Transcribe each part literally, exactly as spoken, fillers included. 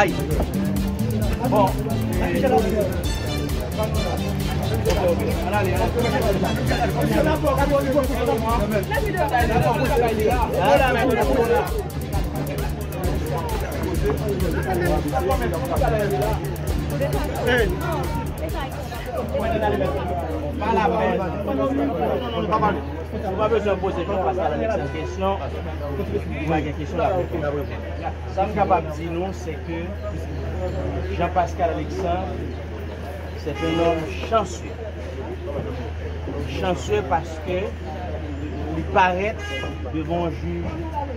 Bon. Ou pa bezwen poze Jean Pascal Alexandre kesyon. Ou pa gen kesyon la pou poze. Sa m kapab di nou, se ke Jean Pascal Alexandre, c'est un homme chanceux. Chanceux paske li parèt devan yon jij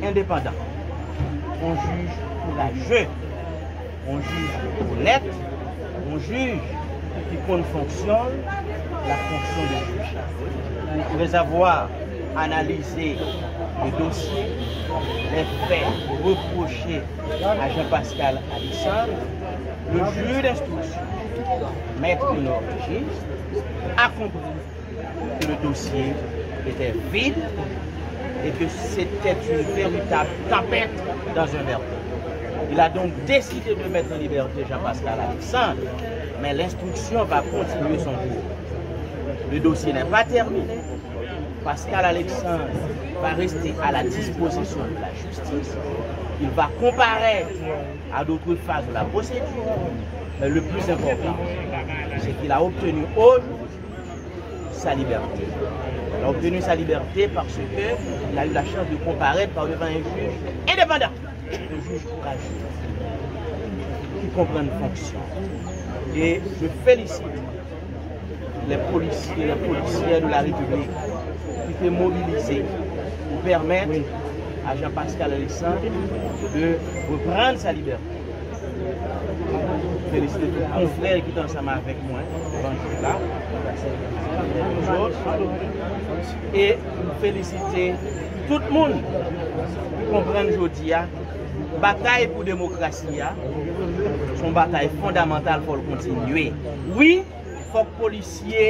endepandan, yon jij kouraje, yon jij onèt, yon jij ki konn fonksyon l, la fonction de juge. Après avoir analysé le dossier, les faits reprochés à Jean Pascal Alexandre, le juge d'instruction, maître Nord Regis, a compris que le dossier était vide et que c'était une véritable tempête dans un verre d'eau. Il a donc décidé de mettre en liberté Jean-Pascal Alexandre, mais l'instruction va continuer son cours. Le dossier n'est pas terminé. Pascal Alexandre va rester à la disposition de la justice. Il va comparaître à d'autres phases de la procédure. Mais le plus important, c'est qu'il a obtenu aujourd'hui sa liberté. Il a obtenu sa liberté parce que il a eu la chance de comparaître par devant un juge indépendant, un juge courageux, qui comprend une fonction. Et je félicite les policiers, les policières de la République qui étaient mobilisés pour permettre à Jean-Pascal Alexandre de reprendre sa liberté. Felisite tout konfrè ki te ansanm avèk mwen devan jij la. E m felisite tout moun ki konprann jodi a, batay pou demokrasi a se yon batay fondamantal, fò l kontinye. Wi, fòk polisye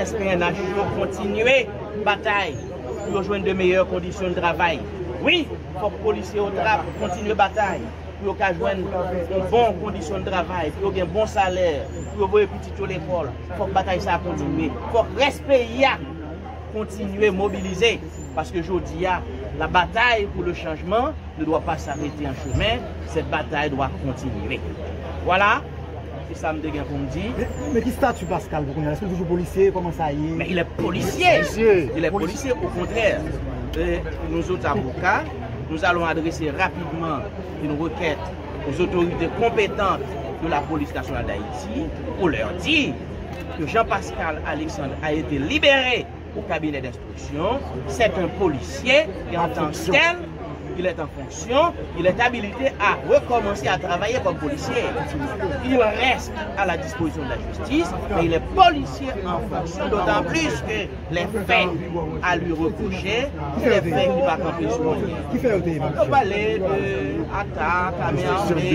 S P N H yo kontinye batay pou yo jwenn de meyè kondisyon de travay. Wi, fòk polisye OTRAP kontinye batay pou yo ka jwenn yon bon kondisyon de travay, pou yo gen bon salè, pou yo voye pitit yo lekòl. Fòk batay sa a kontinye. Fòk rès peyi a kontinye mobilize. Paske jodi a, la bataille pour le changement ne doit pas s'arrêter en chemin. Cette bataille doit continuer. Voilà. Se sa m te gen pou m di. Men, men ki stati Pascal pou kounye a? Èske l toujou polisye? Kòman sa ye? Mais il est policier. Il est policier, au contraire. Et nous autres avocats, nous allons adresser rapidement une requête aux autorités compétentes de la Police Nationale d'Haïti pour leur dire que Jean-Pascal Alexandre a été libéré au cabinet d'instruction. C'est un policier et en tant que tel, il est en fonction, il est habilité à recommencer à travailler comme policier. Il reste à la disposition de la justice, mais il est policier en fonction, d'autant plus que les faits à lui reprocher, se de fè ki pa kanpe sou anyen. Yo pale de atak, ame ame,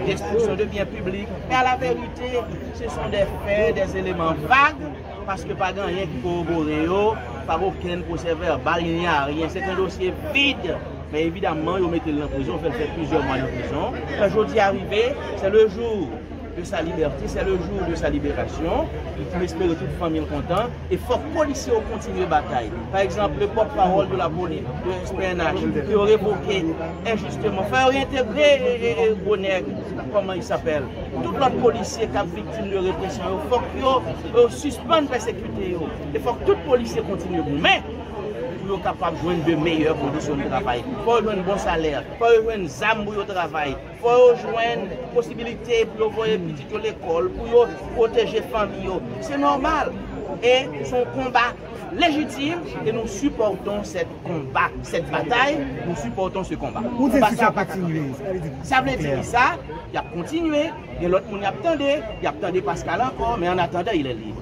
destriksyon de byen piblik. Men a la verite, se son de fè, de eleman vag, paske pa gen anyen ki korobore yo, pa gen okenn pwosè vèbal, il n'y a rien. Se te yon dosye vid. Men evidaman, yo mete l nan prizon, fè l fè plizyè mwa nan prizon. Kan jodi a rive, c'est le jour de sa liberté, c'est le jour de sa libération. M espere tout fanmi l kontan. E fòk polisye yo kontinye batay. Pa egzanp, le pòtpawòl de la polis, de S P N H, ke yo revoke enjisteman. Fò yo reentegre, e, e, e, gwo nèg kòman il s'appelle. Tout lòt polisye k ap viktim de represyon yo, fòk yo, yo sispann pèsekite yo. E fòk tout polisye kontinye goumen pou yo kapab jwenn de meyè kondisyon de travay. Fò yo jwenn bon salè, fò yo jwenn zam pou yo travay, fò yo jwenn posibilite pou yo voye pitit yo lekòl, pou yo pwoteje fanmi yo. Se nòmal. E se yon konba lejitim e nous supportons cette combat, cette bataille, nous supportons ce combat. Ou di konba sa pa ka kanpe. Sa vle di ki sa? Y ap kontinye, gen lòt moun y ap tande, y ap tande Pascal ankò, men an atandan, il est libre.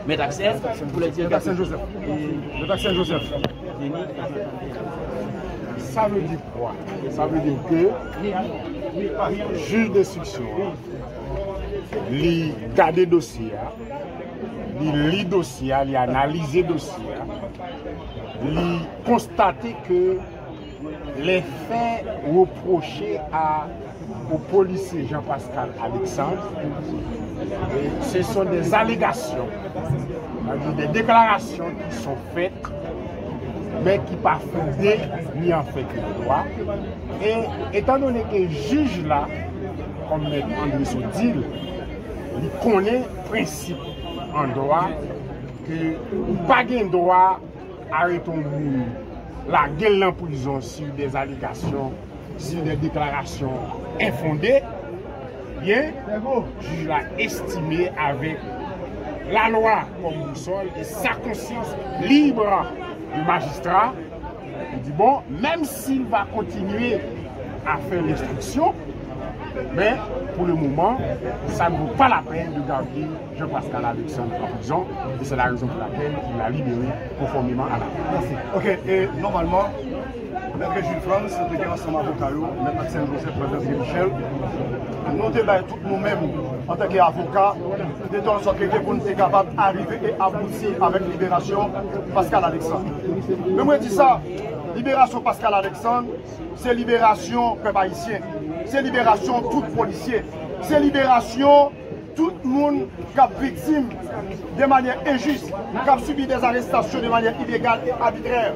Mèt Aksèl, pou lè direktè. Mèt Aksèl Joseph. Mèt Aksèl Joseph. Sa vle di kwa? Sa vle di ke jij denstriksyon an, li gade dosye a, li li dosye a, li analize dosye a, li konstate ke Les faits reprochés à, au policier Jean-Pascal Alexandre, et ce sont des allégations, c'est-à-dire des déclarations qui sont faites, mais qui pas fondées ni en fait ni en droit. Et étant donné que jij la, kòm mèt André Sot di l, li konnen prensip an dwa ke ou pa gen dwa arete yon moun, lage l nan prizon sur des allégations, sur des déclarations infondées, byen, jij la estime avèk lalwa kòm bousòl e sa konsyans lib de majistra, li di, bon, menm si l va kontinye a fè lenstriksyon, men pou le moman, sa ne vaut pas la peine de garder Jean-Pascal Alexandre en prison, et c'est la raison pour laquelle il a libéré conformément à la loi. Mèsi. Ok, e nòmalman, Mèt Jules Frantz te gen ansanm avoka yo, Mèt Maxime Joseph, Mèt André Michel. Nou te bay tout nou menm, antanke avoka, de tèl sòt ke te pou n te kapab arive e abouti avèk liberasyon Pascal Alexandre. Men mwen di sa, liberasyon Pascal Alexandre, se liberasyon pèp ayisyen, se liberasyon tout polisye, se liberasyon tout moun k ap viktim de manyè enjis, k ap sibi des arrestations de manière illégale et arbitraire.